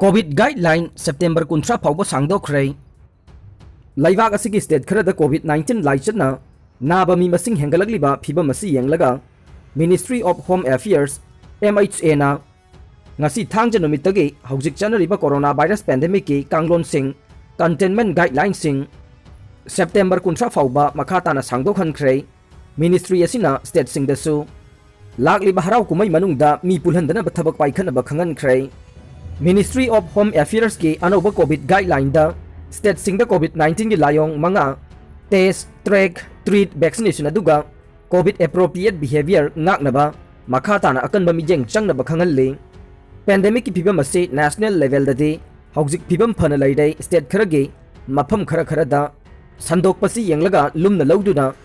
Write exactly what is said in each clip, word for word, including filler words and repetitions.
COVID guideline September ꯀꯨꯟꯊ꯭ꯔꯥ ꯐꯥꯎꯕ ꯁꯥꯡꯗꯣꯛꯈ꯭ꯔꯦ꯫ ꯂꯩꯕꯥꯛ ꯑꯁꯤꯒꯤ ꯁ꯭ꯇꯦꯠ ꯈꯔꯗ ꯀꯣꯚꯤꯗ ꯅꯥꯏꯟꯇꯤꯟ ꯂꯥꯏꯆꯠꯅ ꯅꯥꯕ ꯃꯤ ꯃꯁꯤꯡ ꯍꯦꯟꯒꯠꯂꯛꯂꯤꯕ ꯐꯤꯚꯝ ꯑꯁꯤ ꯌꯦꯡꯂꯒ Ministry of Home Affairs, M H A ꯅ ꯉꯁꯤ ꯊꯥꯡꯖ ꯅꯨꯃꯤꯠꯇꯒꯤ ꯍꯧꯖꯤꯛ ꯆꯠꯅꯔꯤꯕ ꯀꯣꯔꯣꯅꯥ ꯚꯥꯏꯔꯁ ꯄꯦꯟꯗꯦꯃꯤꯛꯀꯤ ꯀꯥꯡꯂꯣꯟꯁꯤꯡ, ꯀꯟꯇꯦꯟꯃꯦꯟ ꯒꯥꯏꯗꯂꯥꯏꯟꯁꯤꯡ ꯁꯦꯞꯇꯦꯝꯕꯔ ꯀꯨꯟꯊ꯭ꯔꯥ ꯐꯥꯎꯕ ꯃꯈꯥ ꯇꯥꯅ ꯁꯥꯡꯗꯣꯛꯍꯟꯈ꯭ꯔꯦ꯫ ꯃꯤꯅꯤꯁꯇ꯭ꯔꯤ ꯑꯁꯤꯅ ꯁ꯭ꯇꯦꯠꯁꯤꯡꯗꯁꯨ ꯂꯥꯛꯂꯤꯕ ꯍꯔꯥꯎ ꯀꯨꯝꯍꯩ ꯃꯅꯨꯡꯗ ꯃꯤ ꯄꯨꯜꯍꯟꯗꯅꯕ ꯊꯕꯛ ꯄꯥꯏꯈꯠꯅꯕ ꯈꯪꯍꯟꯈ꯭ꯔꯦ꯫ Ministry of Home Affairs ꯀꯤ ꯑꯅꯧꯕ ꯀꯣꯚꯤꯗ ꯒꯥꯏꯗꯂꯥꯏꯟꯗ ꯁ꯭ꯇꯦꯠꯁꯤꯡꯗ ꯀꯣꯚꯤꯗ ꯅꯥꯏꯟꯇꯤꯟꯒꯤ ꯂꯥꯏꯑꯣꯡ ꯃꯉꯥ, test, track, treat, vaccination ꯑꯗꯨꯒ ꯀꯣꯚꯤꯗ appropriate behaviour ꯉꯥꯛꯅꯕ ꯃꯈꯥ ꯇꯥꯅ ꯑꯀꯟꯕ ꯃꯤꯠꯌꯦꯡ ꯆꯪꯅꯕ ꯈꯪꯍꯜꯂꯤ꯫ ꯄꯦꯟꯗꯦꯃꯤꯛꯀꯤ ꯐꯤꯚꯝ ꯑꯁꯤ ꯅꯦꯁꯅꯦꯜ ꯂꯦꯚꯦꯜꯗꯗꯤ ꯍꯧꯖꯤꯛ ꯐꯤꯚꯝ ꯐꯅ ꯂꯩꯔꯦ꯫ ꯁ꯭ꯇꯦꯠ ꯈꯔꯒꯤ ꯃꯐꯝ ꯈꯔ ꯈꯔꯗ ꯁꯟꯗꯣꯛꯄꯁꯤ ꯌꯦꯡꯂꯒ ꯂꯨꯝꯅ ꯂꯧꯗꯨꯅ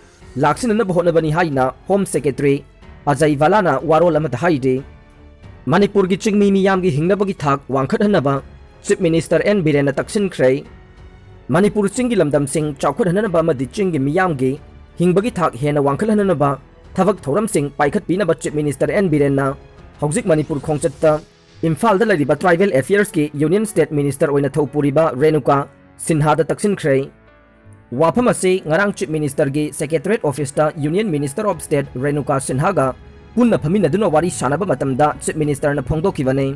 ꯂꯥꯛꯁꯤꯟꯅꯅꯕ ꯍꯣꯠꯅꯕꯅꯤ ꯍꯥꯏꯅ ꯍꯣꯝ ꯁꯦꯀ꯭ꯔꯦꯇꯔꯤ ꯑꯖꯌ ꯚꯥꯂꯥꯅ ꯋꯥꯔꯣꯜ ꯑꯃꯗ ꯍꯥꯏꯔꯤ꯫ ꯃꯅꯤꯄꯨꯔꯒꯤ ꯆꯤꯡꯃꯤ ꯃꯤꯌꯥꯝꯒꯤ ꯍꯤꯡꯅꯕꯒꯤ ꯊꯥꯛ ꯋꯥꯡꯈꯠꯍꯟꯅꯕ ꯆꯤꯐ ꯃꯤꯅꯤꯁꯇꯔ ꯑꯦꯟ ꯕꯤꯔꯦꯟꯅ ꯇꯛꯁꯤꯟꯈ꯭ꯔꯦ꯫ ꯃꯅꯤꯄꯨꯔ ꯆꯤꯡꯒꯤ ꯂꯝꯗꯝꯁꯤꯡ ꯆꯥꯎꯈꯠꯍꯟꯅꯕ ꯑꯃꯗꯤ ꯆꯤꯡꯒꯤ ꯃꯤꯌꯥꯝꯒꯤ ꯍꯤꯡꯕꯒꯤ ꯊꯥꯛ ꯍꯦꯟꯅ ꯋꯥꯡꯈꯠꯍꯟꯅꯕ ꯊꯕꯛ ꯊꯧꯔꯝꯁꯤꯡ ꯄꯥꯏꯈꯠꯄꯤꯅꯕ ꯆꯤꯐ ꯃꯤꯅꯤꯁꯇꯔ ꯑꯦꯟ ꯕꯤꯔꯦꯟꯅ ꯍꯧꯖꯤꯛ ꯃꯅꯤꯄꯨꯔ ꯈꯣꯡꯆꯠꯇ ꯏꯝꯐꯥꯜꯗ ꯂꯩꯔꯤꯕ ꯇ꯭ꯔꯥꯏꯕꯦꯜ ꯑꯦꯐꯤꯌꯔꯁꯀꯤ ꯌꯨꯅꯤꯌꯟ ꯁ꯭ꯇꯦꯠ ꯃꯤꯅꯤꯁꯇꯔ ꯑꯣꯏꯅ ꯊꯧ ꯄꯨꯔꯤꯕ ꯔꯦꯅꯨꯀꯥ ꯁꯤꯟꯍꯥꯗ ꯇꯛꯁꯤꯟꯈ꯭ꯔꯦ꯫ ꯋꯥꯐꯝ ꯑꯁꯤ ꯉꯔꯥꯡ ꯆꯤꯐ ꯃꯤꯅꯤꯁꯇꯔꯒꯤ ꯁꯦꯀ꯭ꯔꯦꯇꯔꯤꯌꯦꯠ ꯑꯣꯐꯤꯁꯇ union minister of state Renuka ꯁꯤꯟꯍꯥꯒ ꯄꯨꯟꯅ ꯐꯝꯃꯤꯟꯅꯗꯨꯅ ꯋꯥꯔꯤ ꯁꯥꯟꯅꯕ ꯃꯇꯝꯗ ꯆꯤꯐ ꯃꯤꯅꯤꯁꯇꯔꯅ ꯐꯣꯡꯗꯣꯛꯈꯤꯕꯅꯤ꯫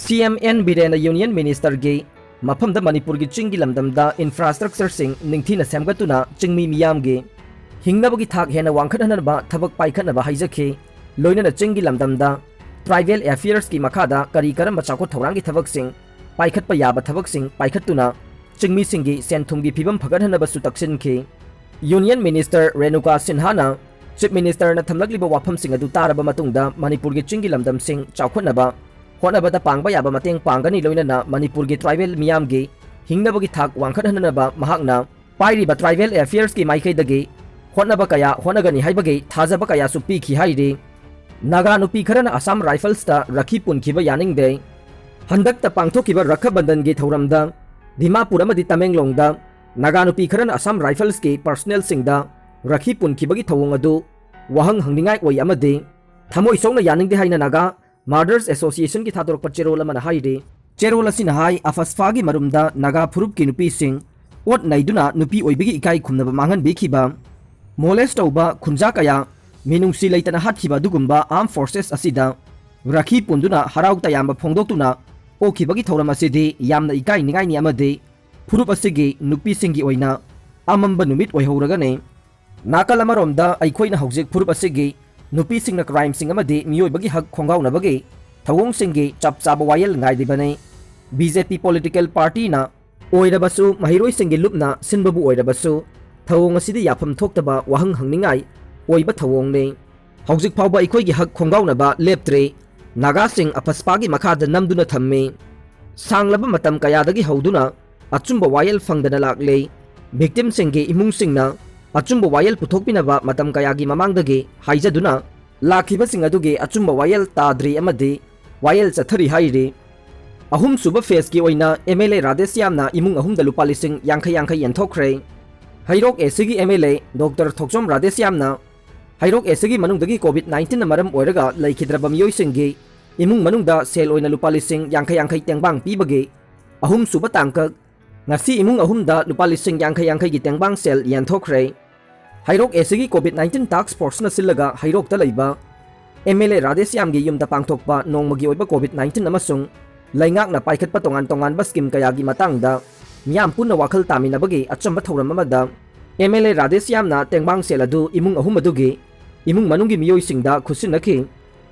ꯁꯤ ꯑꯦꯝ ꯑꯦꯟ ꯕꯤꯔꯦꯟꯅ ꯌꯨꯅꯤꯌꯟ ꯃꯤꯅꯤꯁꯇꯔꯒꯤ ꯃꯐꯝꯗ ꯃꯅꯤꯄꯨꯔꯒꯤ ꯆꯤꯡꯒꯤ ꯂꯝꯗꯝꯗ ꯏꯟꯐ꯭ꯔꯥꯁ꯭ꯇ꯭ꯔꯛꯆꯔꯁꯤꯡ ꯅꯤꯡꯊꯤꯅ ꯁꯦꯝꯒꯠꯇꯨꯅ ꯆꯤꯡꯃꯤ ꯃꯤꯌꯥꯝꯒꯤ ꯍꯤꯡꯅꯕꯒꯤ ꯊꯥꯛ ꯍꯦꯟꯅ ꯋꯥꯡꯈꯠꯍꯟꯅꯕ ꯊꯕꯛ ꯄꯥꯏꯈꯠꯅꯕ ꯍꯥꯏꯖꯈꯤ꯫ ꯂꯣꯏꯅꯅ ꯆꯤꯡꯒꯤ ꯂꯝꯗꯝꯗ ꯇ꯭ꯔꯥꯏꯕꯦꯜ ꯑꯦꯐꯤꯌꯔꯁꯀꯤ ꯃꯈꯥꯗ ꯀꯔꯤ ꯀꯔꯝꯕ ꯆꯥꯎꯈꯠ ꯊꯧꯔꯥꯡꯒꯤ ꯊꯕꯛꯁꯤꯡ ꯄꯥꯏꯈꯠꯄ ꯌꯥꯕ ꯊꯕꯛꯁꯤꯡ ꯄꯥꯏꯈꯠꯇꯨꯅ ꯆꯤꯡꯃꯤꯁꯤꯡꯒꯤ ꯁꯦꯟ ꯊꯨꯝꯒꯤ ꯐꯤꯕꯝ ꯐꯒꯠꯍꯟꯅꯕꯁꯨ ꯇꯛꯁꯤꯟꯈꯤ꯫ ꯌꯨꯅꯤꯌꯟ ꯃꯤꯅꯤꯁꯇꯔ ꯔꯦꯅꯨꯀꯥ ꯁꯤꯟꯍꯥꯅ ꯆꯤꯐ ꯃꯤꯅꯤꯁꯇꯔꯅ ꯊꯝꯂꯛꯂꯤꯕ ꯋꯥꯐꯝꯁꯤꯡ ꯑꯗꯨ ꯇꯥꯔꯕ ꯃꯇꯨꯡꯗ ꯃꯅꯤꯄꯨꯔꯒꯤ ꯆꯤꯡꯒꯤ ꯂꯝꯗꯝꯁꯤꯡ ꯆꯥꯎꯈꯠꯅꯕ ꯍꯣꯠꯅꯕꯗ ꯄꯥꯡꯕ ꯌꯥꯕ ꯃꯇꯦꯡ ꯄꯥꯡꯒꯅꯤ, ꯂꯣꯏꯅꯅ ꯃꯅꯤꯄꯨꯔꯒꯤ ꯇ꯭ꯔꯥꯏꯕꯦꯜ ꯃꯤꯌꯥꯝꯒꯤ ꯍꯤꯡꯅꯕꯒꯤ ꯊꯥꯛ ꯋꯥꯡꯈꯠꯍꯟꯅꯕ ꯃꯍꯥꯛꯅ ꯄꯥꯏꯔꯤꯕ ꯇ꯭ꯔꯥꯏꯕꯦꯜ ꯑꯦꯐꯤꯌꯔꯁꯀꯤ ꯃꯥꯏꯀꯩꯗꯒꯤ ꯍꯣꯠꯅꯕ ꯀꯌꯥ ꯍꯣꯠꯅꯒꯅꯤ ꯍꯥꯏꯕꯒꯤ ꯊꯥꯖꯕ ꯀꯌꯥꯁꯨ ꯄꯤꯈꯤ ꯍꯥꯏꯔꯤ꯫ ꯅꯥꯒꯥ ꯅꯨꯄꯤ ꯈꯔꯅ ꯑꯁꯥꯝ ꯔꯥꯏꯐꯜꯁꯇ ꯔꯈꯤ ꯄꯨꯟꯈꯤꯕ ꯌꯥꯅꯤꯡꯗꯦ꯫ ꯍꯟꯗꯛꯇ ꯄꯥꯡꯊꯣꯛꯈꯤꯕ ꯔꯈꯥ ꯕꯟꯙꯟꯒꯤ ꯊꯧꯔꯝꯗ ꯗꯤꯃꯥꯄꯨꯔ ꯑꯃꯗꯤ ꯇꯃꯦꯡꯂꯣꯡꯗ ꯅꯥꯒꯥ ꯅꯨꯄꯤ ꯈꯔꯅ ꯑꯁꯥꯝ ꯔꯥꯏꯐꯜꯁꯀꯤ ꯄꯔꯁꯅꯦꯜꯁꯤꯡꯗ ꯔꯈꯤ ꯄꯨꯟꯈꯤꯕꯒꯤ ꯊꯧꯑꯣꯡ ꯑꯗꯨ ꯋꯥꯍꯪ ꯍꯪꯅꯤꯡꯉꯥꯏ ꯑꯣꯏ ꯑꯃꯗꯤ ꯊꯃꯣꯏ ꯁꯣꯛꯅ ꯌꯥꯅꯤꯡꯗꯦ ꯍꯥꯏꯅ ꯅꯥꯒꯥ ꯃꯥꯔꯗꯔꯁ ꯑꯦꯁꯣꯁꯤꯌꯦꯁꯟꯒꯤ ꯊꯥꯗꯣꯔꯛꯄ ꯆꯦꯔꯣꯜ ꯑꯃꯅ ꯍꯥꯏꯔꯤ꯫ ꯆꯦꯔꯣꯜ ꯑꯁꯤꯅ ꯍꯥꯏ, ꯑꯐꯁꯐꯥꯒꯤ ꯃꯔꯨꯝꯗ ꯅꯥꯒꯥ ꯐꯨꯔꯨꯞꯀꯤ ꯅꯨꯄꯤꯁꯤꯡ ꯑꯣꯠ ꯅꯩꯗꯨꯅ ꯅꯨꯄꯤ ꯑꯣꯏꯕꯒꯤ ꯏꯀꯥꯏ ꯈꯨꯝꯅꯕ ꯃꯥꯡꯍꯟꯕꯤꯈꯤꯕ, ꯃꯣꯂꯦꯁ ꯇꯧꯕ, ꯈꯨꯟꯖꯥ ꯀꯌꯥ ꯃꯤꯅꯨꯡꯁꯤ ꯂꯩꯇꯅ ꯍꯥꯠꯈꯤꯕ ꯑꯗꯨꯒꯨꯝꯕ armed forces ꯑꯁꯤꯗ ꯔꯥꯈꯤ ꯄꯨꯟꯗꯨꯅ ꯍꯔꯥꯎ ꯇꯌꯥꯝꯕ ꯐꯣꯡꯗꯣꯛꯇꯨꯅ ꯑꯣꯛꯈꯤꯕꯒꯤ ꯊꯧꯔꯝ ꯑꯁꯤꯗꯤ ꯌꯥꯝꯅ ꯏꯀꯥꯏ ꯅꯤꯡꯉꯥꯏꯅꯤ ꯑꯃꯗꯤ ꯐꯨꯔꯨꯞ ꯑꯁꯤꯒꯤ ꯅꯨꯄꯤꯁꯤꯡꯒꯤ ꯑꯣꯏꯅ ꯑꯃꯝꯕ ꯅꯨꯃꯤꯠ ꯑꯣꯏꯍꯧꯔꯒꯅꯤ꯫ ꯅꯥꯀꯜ ꯑꯃꯔꯣꯝꯗ ꯑꯩꯈꯣꯏꯅ ꯍꯧꯖꯤꯛ ꯐꯨꯔꯨꯞ ꯑꯁꯤꯒꯤ ꯅꯨꯄꯤꯁꯤꯡꯅ crimeꯁꯤꯡ ꯑꯃꯗꯤ ꯃꯤꯑꯣꯏꯕꯒꯤ ꯍꯛ ꯈꯣꯡꯒꯥꯎꯅꯕꯒꯤ ꯊꯧꯑꯣꯡꯁꯤꯡꯒꯤ ꯆꯞ ꯆꯥꯕ ꯋꯥꯌꯦꯜ ꯉꯥꯏꯔꯤꯕꯅꯤ꯫ BJP political partyꯅ ꯑꯣꯏꯔꯕꯁꯨ, ꯃꯍꯩꯔꯣꯏꯁꯤꯡꯒꯤ ꯂꯨꯞꯅ ꯁꯤꯟꯕꯕꯨ ꯑꯣꯏꯔꯕꯁꯨ, ꯊꯧꯑꯣꯡ ꯑꯁꯤꯗ ꯌꯥꯐꯝ ꯊꯣꯛꯇꯕ ꯋꯥꯍꯪ ꯍꯪꯅꯤꯡꯉꯥꯏ ꯑꯣꯏꯕ ꯊꯧꯑꯣꯡꯅꯤ꯫ ꯍꯧꯖꯤꯛ ꯐꯥꯎꯕ ꯑꯩꯈꯣꯏꯒꯤ ꯍꯛ ꯈꯣꯡꯒꯥꯎꯅꯕ ꯂꯦꯞꯇ꯭ꯔꯤ꯫ ꯅꯥꯒꯥꯁꯤꯡ ꯑꯐꯁꯄꯥꯒꯤ ꯃꯈꯥꯗ ꯅꯝꯗꯨꯅ ꯊꯝꯃꯤ꯫ ꯁꯥꯡꯂꯕ ꯃꯇꯝ ꯀꯌꯥꯗꯒꯤ ꯍꯧꯗꯨꯅ ꯑꯆꯨꯝꯕ ꯋꯥꯌꯦꯜ ꯐꯪꯗꯅ ꯂꯥꯛꯂꯤ꯫ Victimꯁꯤꯡꯒꯤ ꯏꯃꯨꯡꯁꯤꯡꯅ ꯑꯆꯨꯝꯕ ꯋꯥꯌꯦꯜ ꯄꯨꯊꯣꯛꯄꯤꯅꯕ ꯃꯇꯝ ꯀꯌꯥꯒꯤ ꯃꯃꯥꯡꯗꯒꯤ ꯍꯥꯏꯖꯗꯨꯅ ꯂꯥꯛꯈꯤꯕꯁꯤꯡ ꯑꯗꯨꯒꯤ ꯑꯆꯨꯝꯕ ꯋꯥꯌꯦꯜ ꯇꯥꯗ꯭ꯔꯤ ꯑꯃꯗꯤ ꯋꯥꯌꯦꯜ ꯆꯠꯊꯔꯤ ꯍꯥꯏꯔꯤ꯫ ꯑꯍꯨꯝꯁꯨꯕ phaseꯀꯤ ꯑꯣꯏꯅ MLA ꯔꯥꯙꯦꯁ꯭ꯌꯥꯝꯅ ꯏꯃꯨꯡ ꯑꯍꯨꯝꯗ ꯂꯨꯄꯥ ꯂꯤꯁꯤꯡ ꯌꯥꯡꯈꯩ ꯌꯥꯡꯈꯩ ꯌꯦꯟꯊꯣꯛꯈ꯭ꯔꯦ꯫ ꯍꯩꯔꯣꯛ ACꯒꯤ MLA Doctor ꯊꯣꯛꯆꯣꯝ ꯔꯥꯙꯦꯁ꯭ꯌꯥꯝꯅ ꯍꯩꯔꯣꯛ ACꯒꯤ ꯃꯅꯨꯡꯗꯒꯤ COVID nineteenꯅ ꯃꯔꯝ ꯑꯣꯏꯔꯒ ꯂꯩꯈꯤꯗ꯭ꯔꯕ ꯃꯤꯑꯣꯏꯁꯤꯡꯒꯤ ꯏꯃꯨꯡ ꯃꯅꯨꯡꯗ ꯁꯦꯜ ꯑꯣꯏꯅ ꯂꯨꯄꯥ ꯂꯤꯁꯤꯡ ꯌꯥꯡꯈꯩ ꯌꯥꯡꯈꯩ ꯇꯦꯡꯕꯥꯡ ꯄꯤꯕꯒꯤ ꯑꯍꯨꯝꯁꯨꯕ ꯇꯥꯡꯀꯛ ꯉꯁꯤ ꯏꯃꯨꯡ ꯑꯍꯨꯝꯗ ꯂꯨꯄꯥ ꯂꯤꯁꯤꯡ ꯌꯥꯡꯈꯩ ꯌꯥꯡꯈꯩꯒꯤ ꯇꯦꯡꯕꯥꯡ ꯁꯦꯜ ꯌꯦꯟꯊꯣꯛꯈ꯭ꯔꯦ꯫ ꯍꯩꯔꯣꯛ ACꯒꯤ COVID nineteen task forceꯅ ꯁꯤꯜꯂꯒ ꯍꯩꯔꯣꯛꯇ ꯂꯩꯕ MLA ꯔꯥꯙꯦꯁ꯭ꯌꯥꯝꯒꯤ ꯌꯨꯝꯗ ꯄꯥꯡꯊꯣꯛꯄ ꯅꯣꯡꯃꯒꯤ ꯑꯣꯏꯕ COVID nineteen ꯑꯃꯁꯨꯡ ꯂꯩꯉꯥꯛꯅ ꯄꯥꯏꯈꯠꯄ ꯇꯣꯉꯥꯟ ꯇꯣꯉꯥꯟꯕ scheme ꯀꯌꯥꯒꯤ ꯃꯇꯥꯡꯗ ꯃꯤꯌꯥꯝ ꯄꯨꯟꯅ ꯋꯥꯈꯜ ꯇꯥꯃꯤꯟꯅꯕꯒꯤ ꯑꯆꯝꯕ ꯊꯧꯔꯝ ꯑꯃꯗ MLA ꯔꯥꯙꯦꯁ꯭ꯌꯥꯝꯅ ꯇꯦꯡꯕꯥꯡ ꯁꯦꯜ ꯑꯗꯨ ꯏꯃꯨꯡ ꯑꯍꯨꯝ ꯑꯗꯨꯒꯤ ꯏꯃꯨꯡ ꯃꯅꯨꯡꯒꯤ ꯃꯤꯑꯣꯏꯁꯤꯡꯗ ꯈꯨꯠꯁꯤꯟꯅꯈꯤ꯫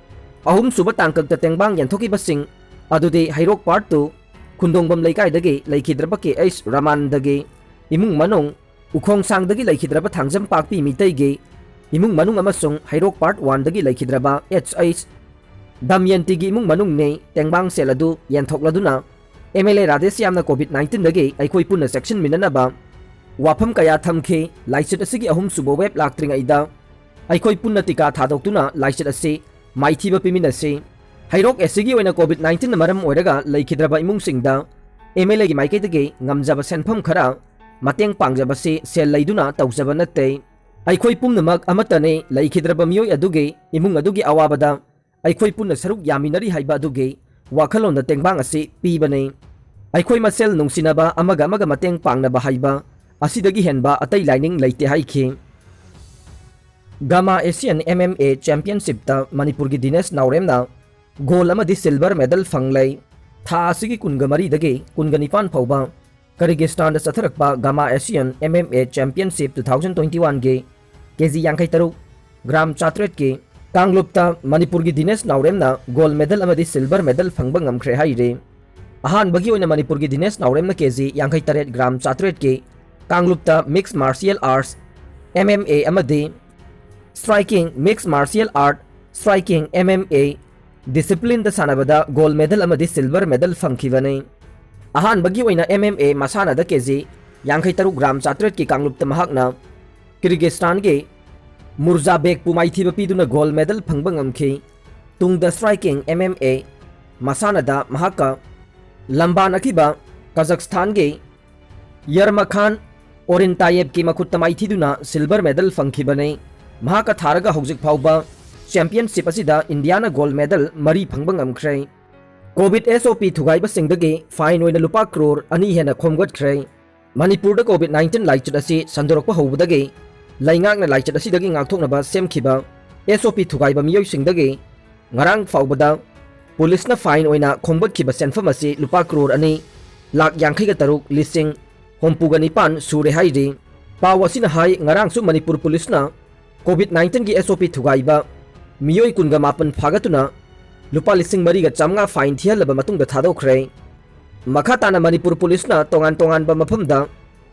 ꯑꯍꯨꯝꯁꯨꯕ ꯇꯥꯡꯀꯛꯇ ꯇꯦꯡꯕꯥꯡ ꯌꯦꯟꯊꯣꯛꯈꯤꯕꯁꯤꯡ ꯑꯗꯨꯗꯤ ꯍꯩꯔꯣꯛ part two ꯈꯨꯟꯗꯣꯡꯕꯝ ꯂꯩꯀꯥꯏꯗꯒꯤ ꯂꯩꯈꯤꯗ꯭ꯔꯕ ꯀꯦ ꯑꯩꯆ ꯔꯃꯥꯟꯗꯒꯤ ꯏꯃꯨꯡ ꯃꯅꯨꯡ, ꯎꯈꯣꯡꯁꯥꯡꯗꯒꯤ ꯂꯩꯈꯤꯗ꯭ꯔꯕ ꯊꯥꯡꯖꯝ ꯄꯥꯛꯄꯤ ꯃꯤꯇꯩꯒꯤ ꯏꯃꯨꯡ ꯃꯅꯨꯡ ꯑꯃꯁꯨꯡ ꯍꯩꯔꯣꯛ part oneꯗꯒꯤ ꯂꯩꯈꯤꯗ꯭ꯔꯕ ꯑꯦꯆ ꯑꯩꯆ ꯗꯃꯌꯟꯇꯤꯒꯤ ꯏꯃꯨꯡ ꯃꯅꯨꯡꯅꯤ꯫ ꯇꯦꯡꯕꯥꯡ ꯁꯦꯜ ꯑꯗꯨ ꯌꯦꯟꯊꯣꯛꯂꯗꯨꯅ MLA ꯔꯥꯙꯦꯁ꯭ꯌꯥꯝꯅ COVID nineteenꯗꯒꯤ ꯑꯩꯈꯣꯏ ꯄꯨꯟꯅ ꯆꯦꯛꯁꯤꯟꯃꯤꯟꯅꯅꯕ ꯋꯥꯐꯝ ꯀꯌꯥ ꯊꯝꯈꯤ꯫ ꯂꯥꯏꯆꯠ ꯑꯁꯤꯒꯤ ꯑꯍꯨꯝꯁꯨꯕ wave ꯂꯥꯛꯇ꯭ꯔꯤꯉꯩꯗ ꯑꯩꯈꯣꯏ ꯄꯨꯟꯅ ꯇꯤꯀꯥ ꯊꯥꯗꯣꯛꯇꯨꯅ ꯂꯥꯏꯆꯠ ꯑꯁꯤ ꯃꯥꯏꯊꯤꯕ ꯄꯤꯃꯤꯟꯅꯁꯤ꯫ ꯍꯩꯔꯣꯛ ACꯒꯤ ꯑꯣꯏꯅ COVID nineteenꯅ ꯃꯔꯝ ꯑꯣꯏꯔꯒ ꯂꯩꯈꯤꯗ꯭ꯔꯕ ꯏꯃꯨꯡꯁꯤꯡꯗ MLAꯒꯤ ꯃꯥꯏꯀꯩꯗꯒꯤ ꯉꯝꯖꯕ ꯁꯦꯟꯐꯝ ꯈꯔ ꯃꯇꯦꯡ ꯄꯥꯡꯖꯕꯁꯤ ꯁꯦꯜ ꯂꯩꯗꯨꯅ ꯇꯧꯖꯕ ꯅꯠꯇꯦ꯫ ꯑꯩꯈꯣꯏ ꯄꯨꯝꯅꯃꯛ ꯑꯃꯠꯇꯅꯤ꯫ ꯂꯩꯈꯤꯗ꯭ꯔꯕ ꯃꯤꯑꯣꯏ ꯑꯗꯨꯒꯤ ꯏꯃꯨꯡ ꯑꯗꯨꯒꯤ ꯑꯋꯥꯕꯗ ꯑꯩꯈꯣꯏ ꯄꯨꯟꯅ ꯁꯔꯨꯛ ꯌꯥꯃꯤꯟꯅꯔꯤ ꯍꯥꯏꯕ ꯑꯗꯨꯒꯤ ꯋꯥꯈꯜꯂꯣꯟꯗ ꯇꯦꯡꯕꯥꯡ ꯑꯁꯤ ꯄꯤꯕꯅꯤ꯫ ꯑꯩꯈꯣꯏ ꯃꯁꯦꯜ ꯅꯨꯡꯁꯤꯅꯕ, ꯑꯃꯒ ꯑꯃꯒ ꯃꯇꯦꯡ ꯄꯥꯡꯅꯕ ꯍꯥꯏꯕ ꯑꯁꯤꯗꯒꯤ ꯍꯦꯟꯕ ꯑꯇꯩ ꯂꯥꯏꯅꯤꯡ ꯂꯩꯇꯦ ꯍꯥꯏꯈꯤ꯫ GAMMA Asian M M A ꯆꯦꯝꯄꯤꯌꯟꯁꯤꯞꯇ ꯃꯅꯤꯄꯨꯔꯒꯤ ꯗꯤꯅꯦꯁ ꯅꯥꯎꯔꯦꯝꯅ ꯒꯣꯜ ꯑꯃꯗꯤ ꯁꯤꯜꯚꯔ ꯃꯦꯗꯜ ꯐꯪꯂꯦ꯫ ꯊꯥ ꯑꯁꯤꯒꯤ ꯀꯨꯟꯒ ꯃꯔꯤꯗꯒꯤ ꯀꯨꯟꯒ ꯅꯤꯄꯥꯟ ꯐꯥꯎꯕ ꯀꯤꯔꯒꯤꯁꯇꯥꯟꯗ ꯆꯠꯊꯔꯛꯄ GAMMA Asian M M A championship two thousand twenty one ꯒꯤ ꯀꯦ ꯖꯤ ꯌꯥꯡꯈꯩ ꯇꯔꯨꯛ, ꯒ꯭ꯔꯥꯝ ꯆꯥꯇ꯭ꯔꯦꯠꯀꯤ ꯀꯥꯡꯂꯨꯞꯇ ꯃꯅꯤꯄꯨꯔꯒꯤ ꯗꯤꯅꯦꯁ ꯅꯥꯎꯔꯦꯝꯅ ꯒꯣꯜ ꯃꯦꯗꯜ ꯑꯃꯗꯤ ꯁꯤꯜꯚꯔ ꯃꯦꯗꯜ ꯐꯪꯕ ꯉꯝꯈ꯭ꯔꯦ ꯍꯥꯏꯔꯤ꯫ ꯑꯍꯥꯟꯕꯒꯤ ꯑꯣꯏꯅ ꯃꯅꯤꯄꯨꯔꯒꯤ ꯗꯤꯅꯦꯁ ꯅꯥꯎꯔꯦꯝꯅ ꯀꯦ ꯖꯤ ꯌꯥꯡꯈꯩ ꯇꯔꯦꯠ, ꯒ꯭ꯔꯥꯝ ꯆꯥꯇ꯭ꯔꯦꯠꯀꯤ ꯀꯥꯡꯂꯨꯞꯇ mixed martial arts, M M A ꯑꯃꯗꯤ striking, mixed martial art striking, M M A ꯗꯤꯁꯤꯄ꯭ꯂꯤꯟꯗ ꯁꯥꯟꯅꯕꯗ ꯒꯣꯜ ꯃꯦꯗꯜ ꯑꯃꯗꯤ ꯁꯤꯜꯚꯔ ꯃꯦꯗꯜ ꯐꯪꯈꯤꯕꯅꯤ꯫ ꯑꯍꯥꯟꯕꯒꯤ ꯑꯣꯏꯅ M M A ꯃꯁꯥꯟꯅꯗ ꯀꯦ ꯖꯤ ꯌꯥꯡꯈꯩ ꯇꯔꯨꯛ, ꯒ꯭ꯔꯥꯝ ꯆꯥꯇ꯭ꯔꯦꯠꯀꯤ ꯀꯥꯡꯂꯨꯞꯇ ꯃꯍꯥꯛꯅ ꯀꯤꯔꯒꯤꯁꯇꯥꯟꯒꯤ ꯃꯨꯔꯖꯥꯕꯦꯛꯄꯨ ꯃꯥꯏꯊꯤꯕ ꯄꯤꯗꯨꯅ ꯒꯣꯜ ꯃꯦꯗꯜ ꯐꯪꯕ ꯉꯝꯈꯤ꯫ ꯇꯨꯡꯗ ꯁ꯭ꯇ꯭ꯔꯥꯏꯀꯤꯡ, M M A ꯃꯁꯥꯟꯅꯗ ꯃꯍꯥꯛꯀ ꯂꯝꯕꯥꯅꯈꯤꯕ ꯀꯖꯛꯁꯊꯥꯟꯒꯤ ꯌꯔꯃꯈꯥꯟ ꯑꯣꯔꯤꯟꯇꯥꯌꯦꯚꯀꯤ ꯃꯈꯨꯠꯇ ꯃꯥꯏꯊꯤꯗꯨꯅ ꯁꯤꯜꯚꯔ ꯃꯦꯗꯜ ꯐꯪꯈꯤꯕꯅꯤ꯫ ꯃꯍꯥꯛꯀ ꯊꯥꯔꯒ ꯍꯧꯖꯤꯛ ꯐꯥꯎꯕ ꯆꯦꯝꯄꯤꯌꯟꯁꯤꯞ ꯑꯁꯤꯗ ꯏꯟꯗꯤꯌꯥꯅ ꯒꯣꯜ ꯃꯦꯗꯜ ꯃꯔꯤ ꯐꯪꯕ ꯉꯝꯈ꯭ꯔꯦ꯫ ꯀꯣꯚꯤꯗ S O P ꯊꯨꯒꯥꯏꯕꯁꯤꯡꯗꯒꯤ ꯐꯥꯏꯟ ꯑꯣꯏꯅ ꯂꯨꯄꯥ ꯀ꯭ꯔꯣꯔ ꯑꯅꯤ ꯍꯦꯟꯅ ꯈꯣꯝꯒꯠꯈ꯭ꯔꯦ꯫ ꯃꯅꯤꯄꯨꯔꯗ ꯀꯣꯚꯤꯗ nineteen ꯂꯥꯏꯆꯠ ꯑꯁꯤ ꯁꯟꯗꯣꯔꯛꯄ ꯍꯧꯕꯗꯒꯤ ꯂꯩꯉꯥꯛꯅ ꯂꯥꯏꯆꯠ ꯑꯁꯤꯗꯒꯤ ꯉꯥꯛꯊꯣꯛꯅꯕ ꯁꯦꯝꯈꯤꯕ S O P ꯊꯨꯒꯥꯏꯕ ꯃꯤꯑꯣꯏꯁꯤꯡꯗꯒꯤ ꯉꯔꯥꯡ ꯐꯥꯎꯕꯗ ꯄꯨꯂꯤꯁꯅ ꯐꯥꯏꯟ ꯑꯣꯏꯅ ꯈꯣꯝꯒꯠꯈꯤꯕ ꯁꯦꯟꯐꯝ ꯑꯁꯤ ꯂꯨꯄꯥ ꯀ꯭ꯔꯣꯔ ꯑꯅꯤ ꯂꯥꯈ ꯌꯥꯡꯈꯩꯒ ꯇꯔꯨꯛ ꯂꯤꯁꯤꯡ ꯍꯨꯝꯐꯨꯒ ꯅꯤꯄꯥꯟ ꯁꯨꯔꯦ ꯍꯥꯏꯔꯤ꯫ ꯄꯥꯎ ꯑꯁꯤꯅ ꯍꯥꯏ, ꯉꯔꯥꯡꯁꯨ ꯃꯅꯤꯄꯨꯔ ꯄꯨꯂꯤꯁꯅ ꯀꯣꯚꯤꯗ nineteen ꯒꯤ S O P ꯊꯨꯒꯥꯏꯕ ꯃꯤꯑꯣꯏ ꯀꯨꯟꯒ ꯃꯥꯄꯟ ꯐꯥꯒꯠꯇꯨꯅ ꯂꯨꯄꯥ ꯂꯤꯁꯤꯡ ꯃꯔꯤꯒ ꯆꯥꯃꯉꯥ ꯐꯥꯏꯟ ꯊꯤꯍꯜꯂꯕ ꯃꯇꯨꯡꯗ ꯊꯥꯗꯣꯛꯈ꯭ꯔꯦ꯫ ꯃꯈꯥ ꯇꯥꯅ ꯃꯅꯤꯄꯨꯔ ꯄꯨꯂꯤꯁꯅ ꯇꯣꯉꯥꯟ ꯇꯣꯉꯥꯟꯕ ꯃꯐꯝꯗ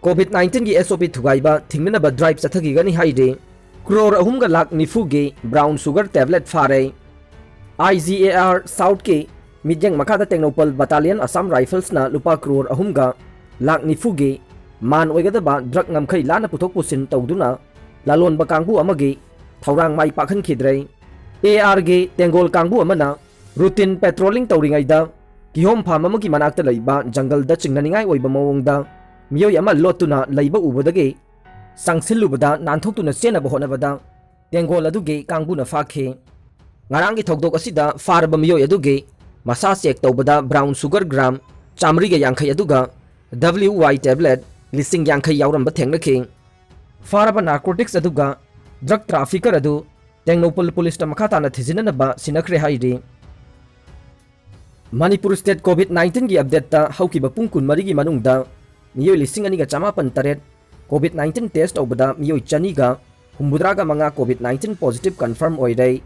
ꯀꯣꯚꯤꯗ nineteen ꯒꯤ S O P ꯊꯨꯒꯥꯏꯕ ꯊꯤꯡꯅꯅꯕ ꯗ꯭ꯔꯥꯏꯚ ꯆꯠꯊꯈꯤꯒꯅꯤ ꯍꯥꯏꯔꯤ꯫ ꯀ꯭ꯔꯣꯔ ꯑꯍꯨꯝꯒ ꯂꯥꯈ ꯅꯤꯐꯨꯒꯤ ꯕ꯭ꯔꯥꯎꯟ ꯁꯨꯒꯔ ꯇꯦꯕ꯭ꯂꯦꯠ ꯐꯥꯔꯦ꯫ I G A R South ꯀꯤ ꯃꯤꯠꯌꯦꯡ ꯃꯈꯥꯗ ꯇꯦꯡꯅꯧꯄꯜ ꯕꯠꯇꯥꯂꯤꯌꯟ ꯑꯁꯥꯝ ꯔꯥꯏꯐꯜꯁꯅ ꯂꯨꯄꯥ ꯀ꯭ꯔꯣꯔ ꯑꯍꯨꯝꯒ ꯂꯥꯈ ꯅꯤꯐꯨꯒꯤ ꯃꯥꯟ ꯑꯣꯏꯒꯗꯕ ꯗ꯭ꯔꯒ ꯉꯝꯈꯩ ꯂꯥꯟꯅ ꯄꯨꯊꯣꯛ ꯄꯨꯁꯤꯟ ꯇꯧꯗꯨꯅ ꯂꯂꯣꯟꯕ ꯀꯥꯡꯕꯨ ꯑꯃꯒꯤ ꯊꯧꯔꯥꯡ ꯃꯥꯏ ꯄꯥꯛꯍꯟꯈꯤꯗ꯭ꯔꯦ꯫ A R ꯒꯤ ꯇꯦꯡꯒꯣꯜ ꯀꯥꯡꯕꯨ ꯑꯃꯅ ꯔꯨꯇꯤꯟ ꯄꯦꯇ꯭ꯔꯣꯂꯤꯡ ꯇꯧꯔꯤꯉꯩꯗ ꯀꯤꯍꯣꯝ ꯐꯥꯔꯝ ꯑꯃꯒꯤ ꯃꯅꯥꯛꯇ ꯂꯩꯕ ꯖꯪꯒꯜꯗ ꯆꯤꯡꯅꯅꯤꯡꯉꯥꯏ ꯑꯣꯏꯕ ꯃꯑꯣꯡꯗ ꯃꯤꯑꯣꯏ ꯑꯃ ꯂꯣꯠꯇꯨꯅ ꯂꯩꯕ ꯎꯕꯗꯒꯤ ꯆꯪꯁꯤꯜꯂꯨꯕꯗ ꯅꯥꯟꯊꯣꯛꯇꯨꯅ ꯆꯦꯟꯅꯕ ꯍꯣꯠꯅꯕꯗ ꯇꯦꯡꯒꯣꯜ ꯑꯗꯨꯒꯤ ꯀꯥꯡꯕꯨꯅ ꯐꯥꯈꯤ꯫ ꯉꯔꯥꯡꯒꯤ ꯊꯧꯗꯣꯛ ꯑꯁꯤꯗ ꯐꯥꯔꯕ ꯃꯤꯑꯣꯏ ꯑꯗꯨꯒꯤ ꯃꯁꯥ ꯆꯦꯛ ꯇꯧꯕꯗ ꯕ꯭ꯔꯥꯎꯟ ꯁꯨꯒꯔ ꯒ꯭ꯔꯥꯝ ꯆꯥꯃꯔꯤꯒ ꯌꯥꯡꯈꯩ ꯑꯗꯨꯒ ꯗꯕ꯭ꯂꯤꯎ ꯋꯥꯏ ꯇꯦꯕ꯭ꯂꯦꯠ ꯂꯤꯁꯤꯡ ꯌꯥꯡꯈꯩ ꯌꯥꯎꯔꯝꯕ ꯊꯦꯡꯅꯈꯤ꯫ ꯐꯥꯔꯕ ꯅꯥꯔꯀꯣꯇꯤꯛꯁ ꯑꯗꯨꯒ ꯗ꯭ꯔꯒ ꯇ꯭ꯔꯥꯐꯤꯀꯔ ꯑꯗꯨ ꯇꯦꯡꯅꯧꯄꯜ ꯄꯨꯂꯤꯁꯇ ꯃꯈꯥ ꯇꯥꯅ ꯊꯤꯖꯤꯟꯅꯅꯕ ꯁꯤꯟꯅꯈ꯭ꯔꯦ ꯍꯥꯏꯔꯤ꯫ ꯃꯅꯤꯄꯨꯔ ꯁ꯭ꯇꯦꯠ ꯀꯣꯚꯤꯗ ꯅꯥꯏꯟꯇꯤꯟꯒꯤ ꯑꯞꯗꯦꯠꯇ ꯍꯧꯈꯤꯕ ꯄꯨꯡ ꯀꯨꯟꯃꯔꯤꯒꯤ ꯃꯅꯨꯡꯗ ꯃꯤꯑꯣꯏ ꯂꯤꯁꯤꯡ ꯑꯅꯤꯒ ꯆꯃꯥꯄꯟ ꯇꯔꯦꯠ ꯀꯣꯚꯤꯗ ꯅꯥꯏꯟꯇꯤꯟ ꯇꯦꯁ ꯇꯧꯕꯗ ꯃꯤꯑꯣꯏ ꯆꯅꯤꯒ ꯍꯨꯝꯐꯨꯇꯔꯥꯒ ꯃꯉꯥ ꯀꯣꯚꯤꯗ ꯅꯥꯏꯟꯇꯤꯟ ꯄꯣꯖꯤꯇꯤꯚ ꯀꯟꯐꯥꯔꯝ ꯑꯣꯏꯔꯦ꯫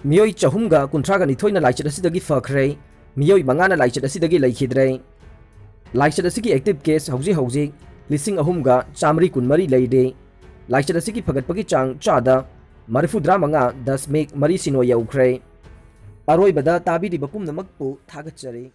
ꯃꯤꯑꯣꯏ ꯆꯍꯨꯝꯒ ꯀꯨꯟꯊ꯭ꯔꯥꯒ ꯅꯤꯊꯣꯏꯅ ꯂꯥꯏꯆꯠ ꯑꯁꯤꯗꯒꯤ ꯐꯈ꯭ꯔꯦ꯫ ꯃꯤꯑꯣꯏ ꯃꯉꯥꯅ ꯂꯥꯏꯆꯠ ꯑꯁꯤꯗꯒꯤ ꯂꯩꯈꯤꯗ꯭ꯔꯦ꯫ ꯂꯥꯏꯆꯠ ꯑꯁꯤꯒꯤ ꯑꯦꯛꯇꯤꯚ ꯀꯦꯁ ꯍꯧꯖꯤꯛ ꯍꯧꯖꯤꯛ ꯂꯤꯁꯤꯡ ꯑꯍꯨꯝꯒ ꯆꯥꯃꯔꯤ ꯀꯨꯟꯃꯔꯤ ꯂꯩꯔꯦ꯫ ꯂꯥꯏꯆꯠ ꯑꯁꯤꯒꯤ ꯐꯒꯠꯄꯒꯤ ꯆꯥꯡ ꯆꯥꯗ ꯃꯔꯤꯐꯨꯇꯔꯥ ꯃꯉꯥ ꯗꯁꯃꯤꯛ ꯃꯔꯤ ꯁꯤꯅꯣ ꯌꯧꯈ꯭ꯔꯦ꯫ ꯑꯔꯣꯏꯕꯗ ꯇꯥꯕꯤꯔꯤꯕ ꯄꯨꯝꯅꯃꯛꯄꯨ ꯊꯥꯒꯠꯆꯔꯤ꯫